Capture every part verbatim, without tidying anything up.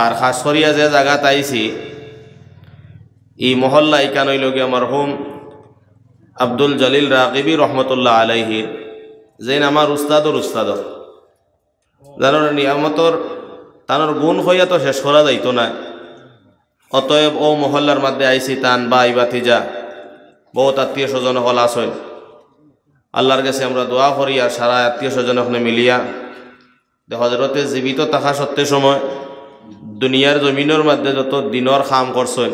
আর খাছ করিয়া যে জাগাত আইছি, ই মহল্লা ইখান অইলোগিয়া মরহুম আব্দুল জলিল রাগিবী রহমতুল্লাহ আলাইহির, যেইন আমার উস্তাদর উস্তাদ। জানইন নি, নিয়ামতর তানর গুণ কইয়া তো শেষ করা যাইতো নায়। অতএব অউ মহল্লার মাঝে আইছি, তান ভাই ভাতিজা, বউত আত্মীয় স্বজন অকল আছইন। আল্লার গেছে আমরা দোয়া করি, আর সারা আত্মীয় স্বজন অকলে মিলিয়া যে হজরতে জীবিত থাকা সত্ত্বে সময় দুনিয়ার জমিনর মাঝে যত দিনর কাম করছইন,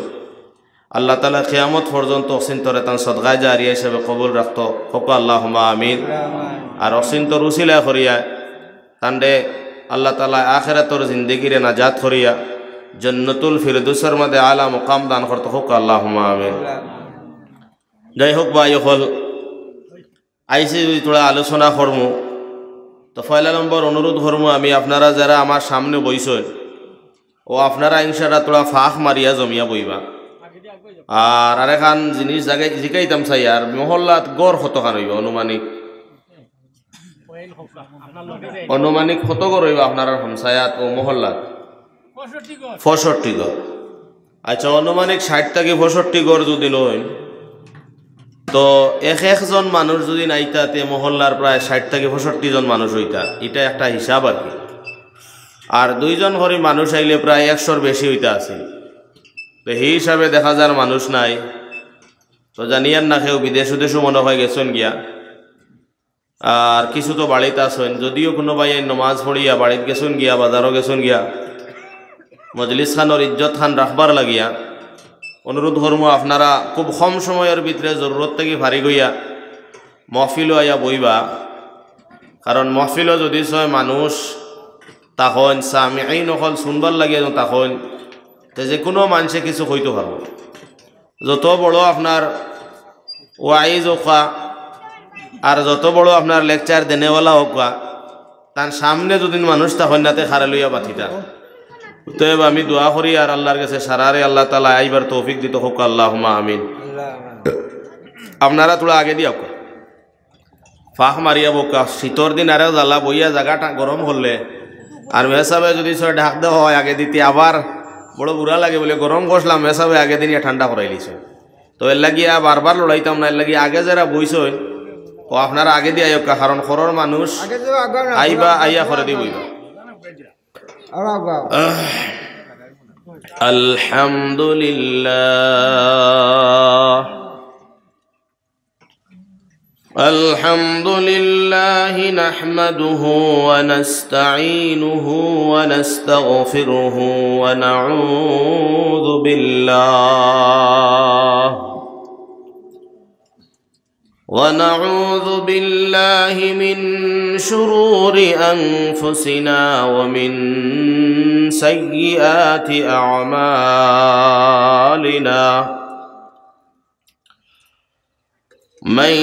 আল্লাহ তাআলা কিয়ামত পর্যন্ত অকসিন্তরে তান সদকায়ে জারিয়া হিসাবে কবুল রাখতো। কউক্কা আল্লাহুম্মা আমিন। আর অকসিন্তর উসিলা করিয়া তানরে আল্লাহ তাআলা আখিরাতর জিন্দেগিরে নাজাত করিয়া জন্নতুল ফিরদৌসর মাঝে আলা মুকাম দান করতো। কউক্কা আল্লাহুম্মা আমিন। যাই হউক ভাই অকল, আইছি যদি থুড়া আলোচনা করমু, তো পয়লা নম্বর অনুরোধ করমু আমি, আপনারা যারা আমার সামনে বইছইন, অউ আপনারা ইনশাআল্লাহ থুড়া ফাঁক মারিয়া জমিয়া বইবা। আর আরেকখান জিনিস জাগাত জিকাইতাম চাই, আর মহল্লাত ঘর কতখান অইবা আনুমানিক? আনুমানিক কত ঘর অইবা আপনারার হামসায়াত অউ মহল্লাত? পঁয়ষট্টি ঘর। আচ্ছা, আনুমানিক ষাইট থাকি পঁয়ষট্টি ঘর যুদি অইন, তো এক একজন মানুষ যুদি আইতা, তে মহল্লার প্রায় ষাইট থাকি পঁয়ষট্টি জন মানুষ অইতা। ইটা একটা হিসাব আর কি। আর দুইজন করি মানুষ আইলে প্রায় একশোর বেশি অইতা আছিল। তো হি হিসাবে দেখা যার মানুষ নাই। তো জানিয়ার না কেউ বিদেশ উদেশও মনে অয় গেছইন গিয়া। আর কিছু তো বাড়িত আছইন, যদিও কুনু ভাইয়ে নমাজ পড়িয়া বাড়িত গেছইন গিয়া, বাজারও গেছইন গিয়া, মজলিস খানর ইজ্জত খান রাখবার লাগিয়া অনুরোধ করমু, আপনারা খুব কম সময়র ভিতরে জরুরত থাকি ফারিগ অইয়া মহফিলো আইয়া বইবা। কারণ মহফিলো যুদি ছয় মানুষ থাকইন, সামিঈন অকল হুনবার লাগিয়া যুদি থাকইন, তে যেকুনু মানষে কিছু কইতো পারবো। যত বড় আপনার ওয়াইজ অউক্কা, আর যত বড় আপনার লেকচার দেনেওয়ালা অউক্কা, তান সামনে যুদি মানুষ থাকইন না, তে কারে লইয়া মাতিতা। অতএব আমি দোয়া করি আর আল্লার গেছে সারারে আল্লাহ তাআলা আইবার তৌফিক দিতো। কউক্কা আল্লাহুম্মা আমিন। আপনারা থুড়া আগেদি আউক্কা। ফাঁক মারিয়া বউক্কা, শীতর দিন আরো জ্বালা, বইয়া জাগাটা গরম করলে। আর মেসাবে যুদি ছয় ডাক দেওয়া অয় আগেদি, তে আবার বড় বুরা লাগে বুলে, গরম করছিলাম, মেসাবে আগেদি নিয়া ঠান্ডা করাইলিছে। তো এরলাগি আর বারবার লড়াইতাম না, এরলাগি আগে যারা বইছইন, অউ আপনারা আগেদি আইউক্কা, কারণ ঘরর মানুষ আগে তো আগে না, আইবা, আগে আইয়া আগে ঘরেদি আগে। বইবা। আগে আগে। আহ, আলহামদুলিল্লাহ। الحمد لله نحمده ونستعينه ونستغفره ونعوذ بالله، ونعوذ بالله من شرور أنفسنا ومن سيئات أعمالنا. من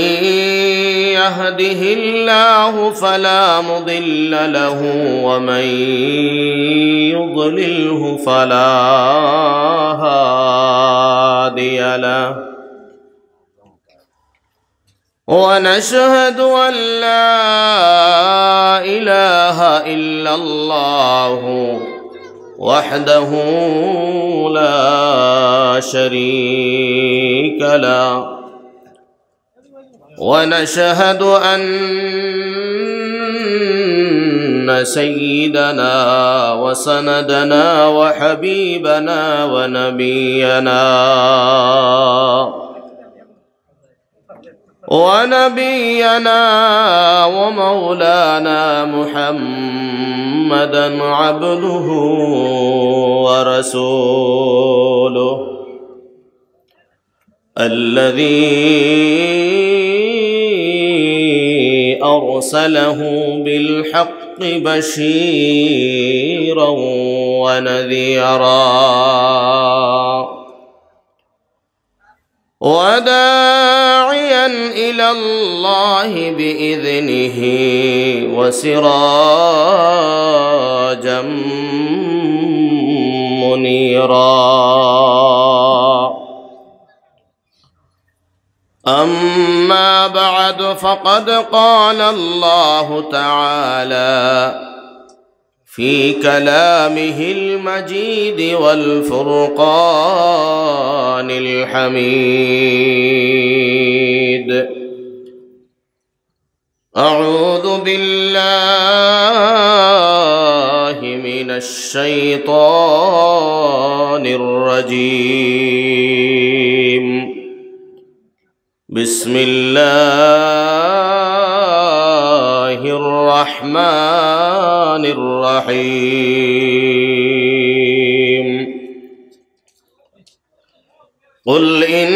يهده الله فلا مضل له ومن يضلله فلا هادي له. ونشهد أن لا إله إلا الله وحده لا شريك له. ونشهد أن سيدنا وسندنا وحبيبنا ونبينا ونبينا ومولانا محمدا عبده ورسوله الذي أرسله بالحق بشيرا ونذيرا وداعيا إلى الله بإذنه وسراجا منيرا. أما بعد، فقد قال الله تعالى في كلامه المجيد والفرقان الحميد. أعوذ بالله من الشيطان الرجيم. بسم الله الرحمن الرحيم. قل إن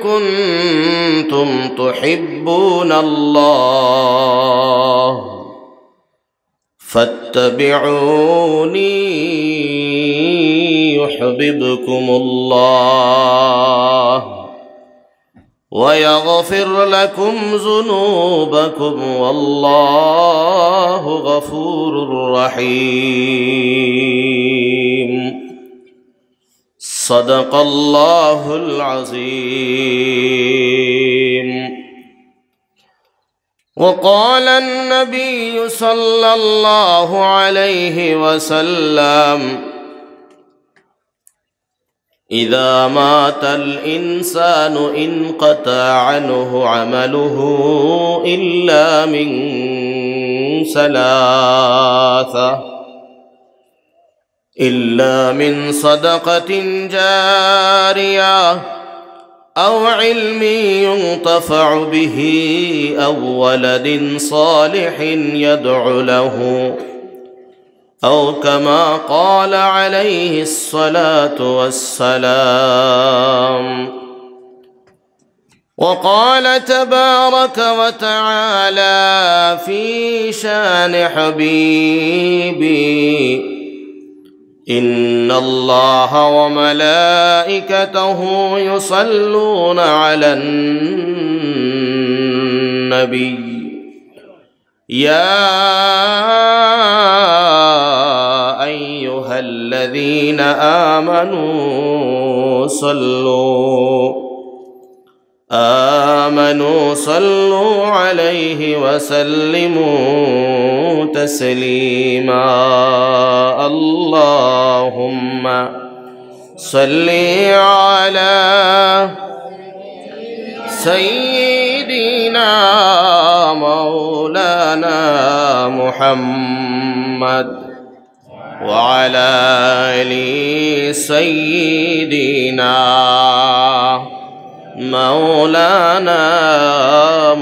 كنتم تحبون الله فاتبعوني يحببكم الله ويغفر لكم ذنوبكم والله غفور رحيم. صدق الله العظيم. وقال النبي صلى الله عليه وسلم: إذا مات الإنسان انقطع عنه عمله إلا من ثلاثة، إلا من صدقة جارية أو علم ينتفع به أو ولد صالح يدعو له، أو كما قال عليه الصلاة والسلام. وقال تبارك وتعالى في شان حبيبي: إن الله وملائكته يصلون على النبي، يا أيها الذين آمنوا صلوا، آمنوا صلوا عليه وسلموا تسليما. اللهم صل على سيدنا مولانا محمد وعلى آل سيدنا مولانا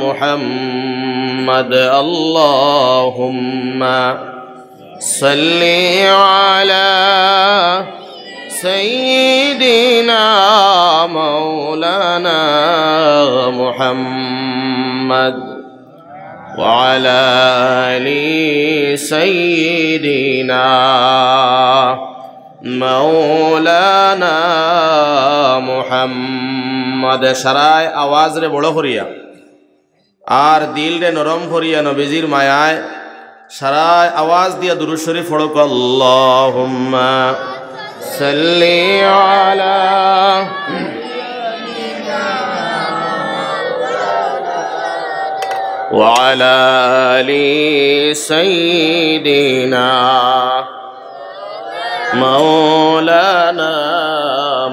محمد. اللهم صل على سيدنا مولانا محمد وعلى آل سيدنا مولانا محمد। সারায় আওয়াজরে বড় করিয়া আর দিলরে নরম করিয়া নবীজির মায়ায় সারায় আওয়াজ দিয়া দুরূদ শরীফ পড়ো। اللهم صل على وعلى آل سيدنا مولانا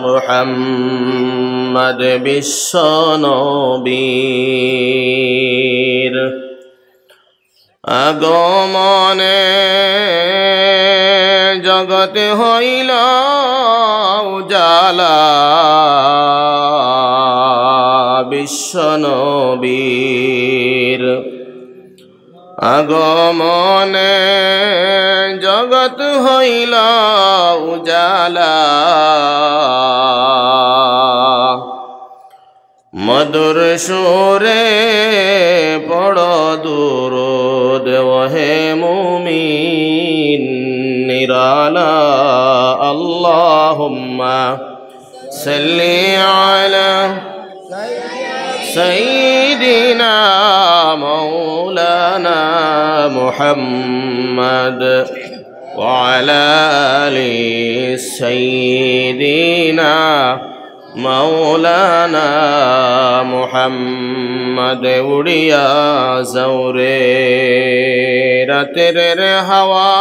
محمد. বিশ্বনবীর আগমনে জগত হইল উজালা। বিশ্বনবীর আগমনে জগত হইল উজালা। মধুর সুরে পড়ো দুরূদ, ওহে মুমিন নিরালা। اللهم صل على سيدنا مولانا محمد وعلى آل سيدنا مولانا محمد. উড়িয়া যাও রে রাতের হাওয়া,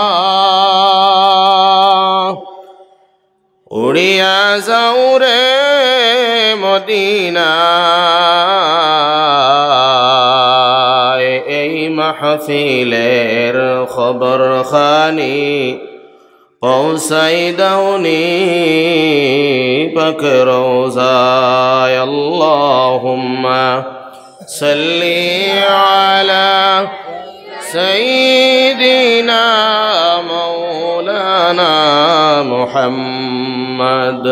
উড়িয়া যাও রে মদিনায়, এই মাহফিলের খবর খানি পৌঁছাই দাওনি পাক রওজায়। اللهم صل على سيدنا مولانا محمد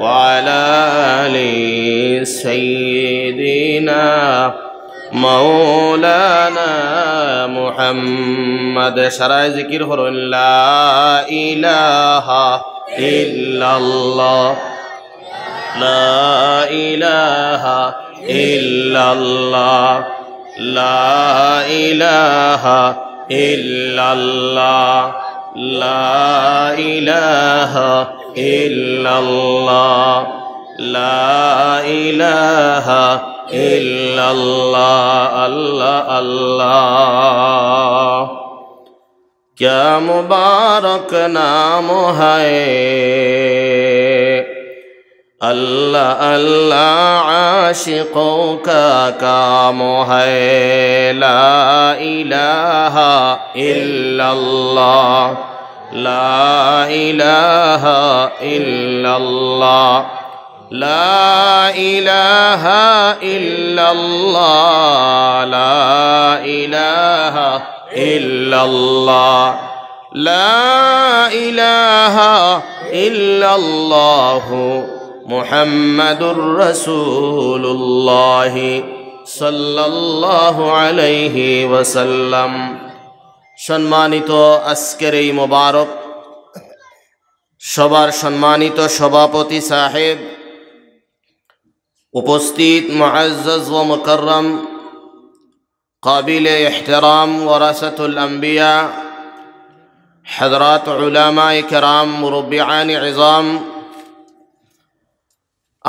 وعلى آل سيدنا مولانا محمد. সারায় জিকির করইন, لا إله إلا الله. لا إله إلا الله. لا إله إلا الله. لا إله إلا الله. لا إله إلا الله. الله، الله. کیا مبارک نام ہے، اللہ اللہ عاشقوں کا کام ہے. لا إله إلا الله. لا إله إلا الله. لا إله إلا الله. لا إله إلا الله. لا إله إلا الله محمد رسول الله صلى الله عليه وسلم. সম্মানিত আজকের এই মোবারক সভার সম্মানিত সভাপতি সাহেব, উপস্থিত মুআজ্জাজ ও মুকাররম কাবিলে ইহতিরাম ওয়ারাসাতুল আম্বিয়া, হযরত উলামায়ে কেরাম, মুরব্বিয়ানে ইজাম,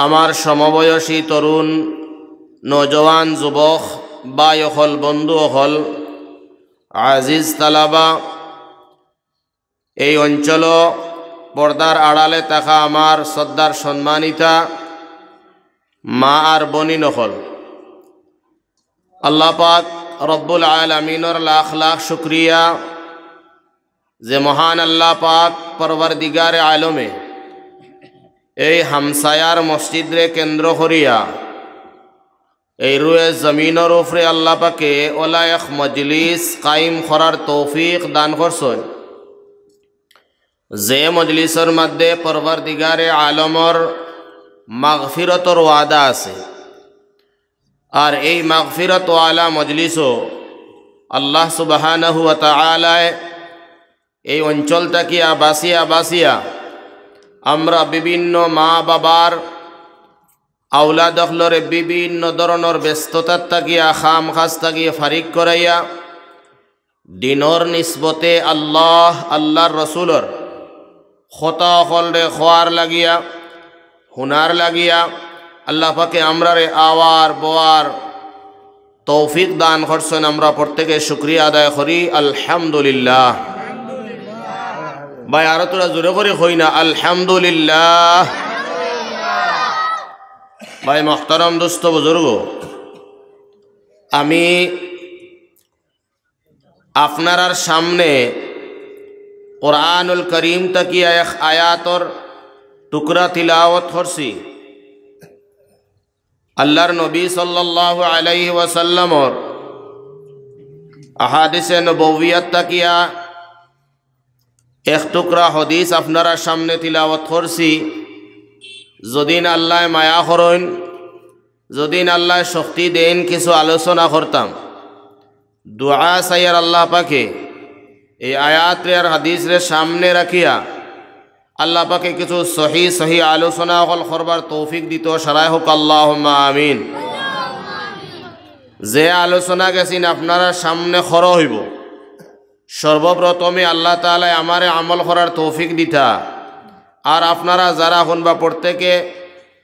আমার সমবয়সী তরুণ, নওজোয়ান, যুবক, ভাই অকল, বন্ধু অকল, আজিজ তালাবা, এই অঞ্চল পর্দার আড়ালে থাকা আমার শ্রদ্ধার সম্মানিতা মা আর বইন অকল, আল্লাহ পাক রব্বুল আলামিনর লাখ লাখ শুকরিয়া যে মহান আল্লাহ পাক পরওয়ারদিগারে আলমে এই হামসায়ার মসজিদরে কেন্দ্র করিয়া এই রুয়ে জমিনর উপরে আল্লাহ পাকে অলা এক মজলিস কায়েম করার তৌফিক দান করছইন, যে মজলিসর মধ্যে পরওয়ারদিগারে আলমর মাগফিরতর ওয়াদা আছে। আর এই মাগফিরতওয়ালা মজলিসও আল্লাহ সুবহানাহু ওয়া তাআলায় এই অঞ্চল থাকিয়া বাছিয়া বাছিয়া আমরা বিভিন্ন মা বাবার আওলাদ অকলরে বিভিন্ন ধরনর ব্যস্ততার থাকিয়া, কাম কাজ থাকিয়া ফারিগ করাইয়া দিনর নিসবতে আল্লাহ, আল্লাহর রসুলর কথা অকলরে কওয়ার লাগিয়া, হুনার লাগিয়া আল্লাহ পাকে আমরারে আওয়ার বওয়ার তৌফিক দান করছইন। আমরা প্রত্যেকে শুকরিয়া আদায় করি, আলহামদুলিল্লাহ। ভাই, আরো থুড়া জোরে করি কই না, আলহামদুলিল্লাহ। ভাই মোহতারাম, দোস্ত, বুজুর্গ, আমি আপনারার সামনে কোরআনুল করিম থাকিয়া এক আয়াতর টুকরা তিলাওয়াত করছি। আল্লাহর নবী সাল্লাল্লাহু আলাইহি ওয়াসাল্লামর আহাদিসে নববিয়াত থাকিয়া এক টুকরা হাদিস আপনারার সামনে তিলাওয়াত করছি। যদিন আল্লায় মায়া করইন, যদিন আল্লায় শক্তি দেইন, কিছু আলোচনা করতাম। দোয়া চাইয়ার আল্লাহ পাকে এই আয়াতরে আর হাদিসরে সামনে রাখিয়া আল্লাহ পাকে কিছু সহি সহি আলোচনা অকল করবার তৌফিক দিতো। সারায় কউক আল্লাহুম্মা আমিন। যে আলোচনা গেছিন আপনারার সামনে করা অইবো, সর্বপ্রথমে আল্লাহ তাআলায় আমারে আমল করার তৌফিক দিতা, আর আপনারা যারা হুনবা প্রত্যেকে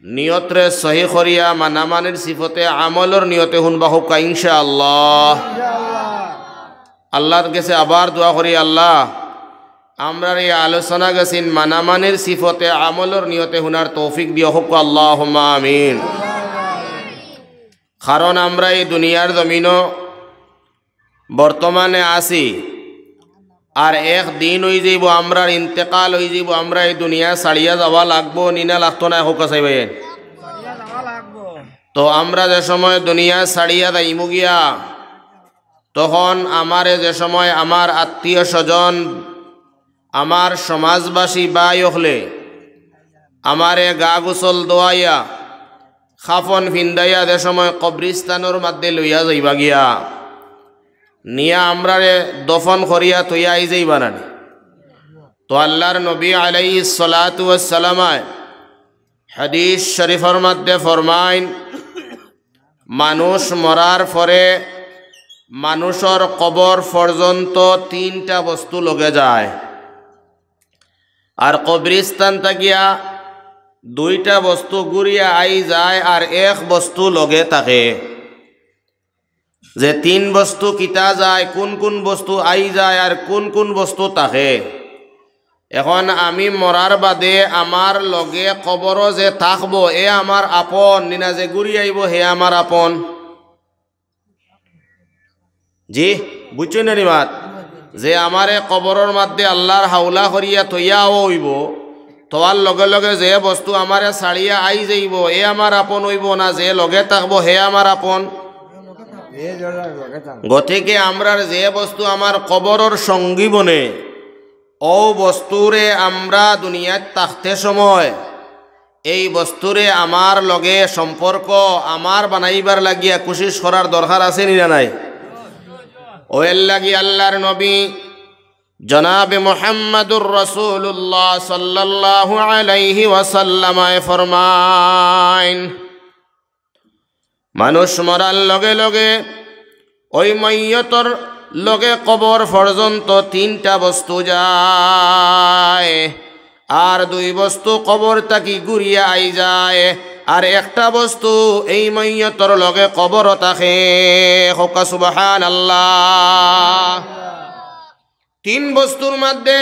নিয়তরে সহি করিয়া মানামানির সিফতে আমলর নিয়তে হুনবা কউক্কা ইনশাআল্লাহ। আল্লাহর গেছে আবার দোয়া করি, আল্লাহ, আমরার এই আলোচনা গেছিন মানামানির সিফতে আমলর নিয়তে হুনার তৌফিক দিও কউক্কা, আল্লাহুম্মা আমিন। কারণ আমরা এই দুনিয়ার জমিনো বর্তমানে আছি, আর এক দিন অইযাইবো, আমরার ইন্তেকাল অইযাইবো, আমরা এই দুনিয়া ছাড়িয়া যাওয়া লাগবো, নি না লাগতো নায় কউক্কা চাই ভাই? তো আমরা যে সময় দুনিয়া ছাড়িয়া যাইমু গিয়া, তখন আমারে যে সময় আমার আত্মীয় স্বজন, আমার সমাজবাসী ভাই অকলে আমারে গা গোসল দোয়াইয়া, কাফন ফিন্দাইয়া যে সময় কবরিস্তানর মাঝে লইয়া যাইবা গিয়া, নিয়া আমরারে দফন করিয়া থইয়া আইযাইবা নানি? তো আল্লাহর নবী আলাইহিস সালাতু ওয়াস সালামায় হাদিস শরীফর মাঝে ফরমাইন, মানুষ মরার পরে মানুষর কবর পর্যন্ত তিনটা বস্তু লগে যায়, আর কবরিস্তান থাকিয়া দুইটা বস্তু ঘুরিয়া আইযায়, আর এক বস্তু লগে থাকে। যে তিন বস্তু কিতা যায়, কুন কুন বস্তু আইযায়, আর কুন কুন বস্তু থাকে। এখন আমি মরার বাদে আমার লগে কবরো যে থাকবো, এ আমার আপন, নি না যে ঘুরি আইবো, হে আমার আপন? জি, বুঝছইন নানি মাত? যে আমারে কবরর মাঝে আল্লাহর হাওলা করিয়া থইয়াও অইবো, থওয়ার লগে লগে যে বস্তু আমারে ছাড়িয়া আইযাইবো, এ আমার আপন অইবো না যে লগে থাকবো, হে আমার আপন? গতিকে আমরার যে বস্তু আমার কবরর সঙ্গী বনে, অউ বস্তুরে আমরা দুনিয়াত থাকতে সময় এই বস্তুরে আমার লগে সম্পর্ক আমার বানাইবার লাগিয়া কুশিশ করার দরকার আছে নি না নাই? অউ এর লাগি আল্লাহর নবী জনাবে মুহাম্মাদুর রাসূলুল্লাহ সাল্লাল্লাহু আলাইহি ওয়াসাল্লামায় ফরমাইন, মানুষ মরার লগে লগে ওই মইয়তর লগে কবর পর্যন্ত তিনটা বস্তু যায়, আর দুই বস্তু কবর থাকি ঘুরিয়া আইযায়, আর একটা বস্তু এই মইয়তর লগে কবরো থাকে। কউক্কা সুবহানাল্লাহ। তিন বস্তুর মধ্যে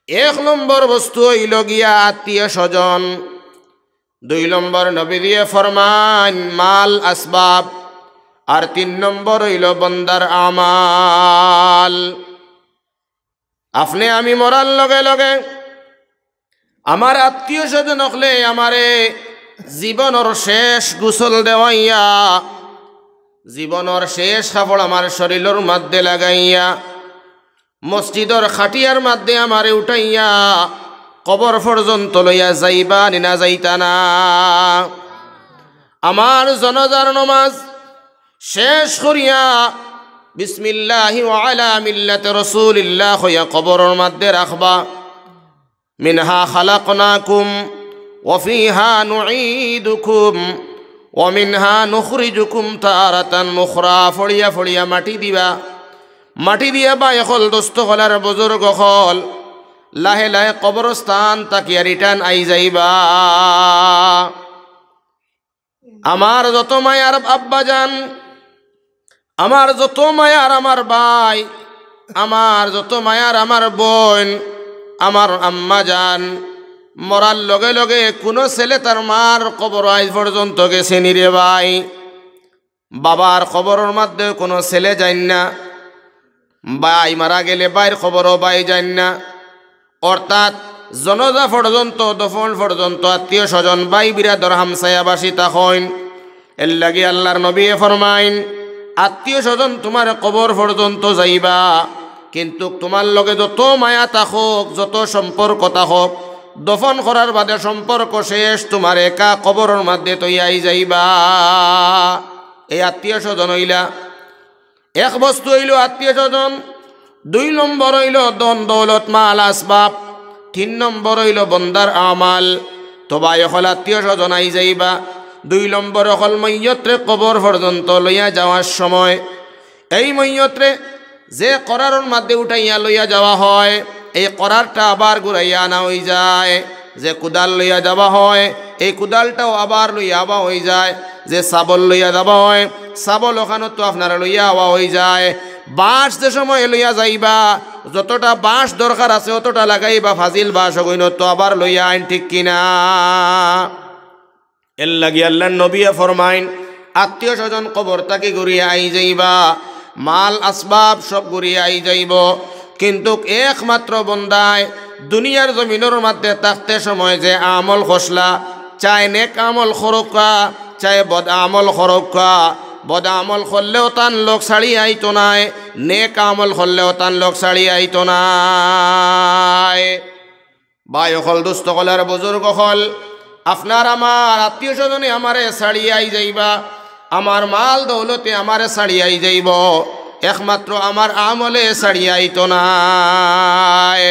এক নম্বর বস্তু অইলো গিয়া আত্মীয় স্বজন, দুই নম্বর নবীজিয়ে ফরমাইন মাল আসবাব, আর তিন নম্বর অইলো বন্দার আমাল। আপনে আমি মরার লগে লগে আমার আত্মীয় স্বজন অকলে আমারে জীবনর শেষ গোসল দেওয়াইয়া, জীবনর শেষ কাপড় আমার শরীলর মধ্যে লাগাইয়া, মসজিদর খাটিয়ার মধ্যে আমারে উঠাইয়া কবর পর্যন্ত লইয়া যাইবা নি না যাইতা না? আমার জানাজার নমাজ শেষ করিয়া বিসমিল্লাহি ওয়া আলা মিল্লাতি রাসূলিল্লাহ কইয়া কবরর মধ্যে রাখবা। মিনহা খালাকনাকুম ওয়া ফিহা নুঈদুকুম ওয়া মিনহা নুখরিজুকুম তারাতান উখরা। ফড়িয়া ফড়িয়া মাটি দিবা। মাটি দিয়া ভাই অকল, দোস্ত অকল আর বুজুর্গ অকল লাহে লাহে কবরস্থান থাকিয়া return আইযাইবা। আমার যত মায়ার আব্বাজান, আমার যত মায়ার আমার ভাই, আমার যত মায়ার আমার বইন, আমার আম্মাজান, মরার লগে লগে কুনু ছেলে তার মার কবরো আইজ পর্যন্ত গেছে নি রে ভাই? বাবার কবরর মধ্যে কুনু ছেলে যাইন না, ভাই মারা গেলে ভাইর কবরো ভাই যাইন না। অর্থাৎ জানাজা পর্যন্ত, দফন পর্যন্ত আত্মীয় স্বজন, ভাই বিরাদর, হামসায়াবাসী থাকইন। এর লাগি আল্লাহর নবীয়ে ফরমাইন, আত্মীয় স্বজন তুমার কবর পর্যন্ত যাইবা, কিন্তু তুমার লগে যত মায়া থাকউক, যত সম্পর্ক থাকউক, দফন করার বাদে সম্পর্ক শেষ, তুমার একা কবরর মধ্যে থইয়াই যাইবা। এই আত্মীয় স্বজন অইলা এক বস্তু অইলো আত্মীয় স্বজন, দুই নম্বর অইলো ধন দৌলত মাল আসবাব, তিন নম্বর অইলো বন্দার আমাল। তো ভাই অকল আত্মীয় স্বজন আইযাইবা, দুই নম্বর অকল মইয়তরে কবর পর্যন্ত লইয়া যাওয়ার সময় এই মইয়তরে যে করারর মধ্যে উঠাইয়া লইয়া যাওয়া হয়, এই করারটা আবার ঘুরাইয়া আনা অইযায়। যে কুদাল লইয়া যাওয়া হয়, এই কুদালটাও আবার লইয়া আওয়া অইযায়। যে শাবল লইয়া যাবা অয়, শাবল অখানোত্ত আপনারা লইয়া আওয়া অইযায়। বাঁশ যে সময় লইয়া যাইবা, যতটা বাঁশ দরকার আছে অতটা লাগাইবা, ফাজিল বাঁশ অগুইনত্ত আবার লইয়া আইন, ঠিক কিনা? এরলাগি আল্লার নবিয়ে ফরমাইন, আত্মীয় স্বজন কবর থাকি ঘুরিয়া আইযাইবা, মাল আসবাব সব ঘুরিয়া আইযাইবো, কিন্তুক একমাত্র বন্দায় দুনিয়ার জমিনর মাঝে থাকতে সময় যে আমল করছলা, চায় নেক আমল করউক্কা, চায় বদ আমল করউক্কা, বদ আমল করলেও তান লগ ছাড়ি আইতো নায়, নেক আমল করলেও তান লগ ছাড়ি আইতো নায়। ভাই অকল, দুস্ত অকল আর বুজুর্গ অকল, আপনার আমার আত্মীয় স্বজনে আমারে ছাড়িয়া আইযাইবা, আমার মাল দৌলতে আমারে ছাড়িয়া আইযাইবো, একমাত্র আমার আমলে ছাড়িয়া আইতো নায়।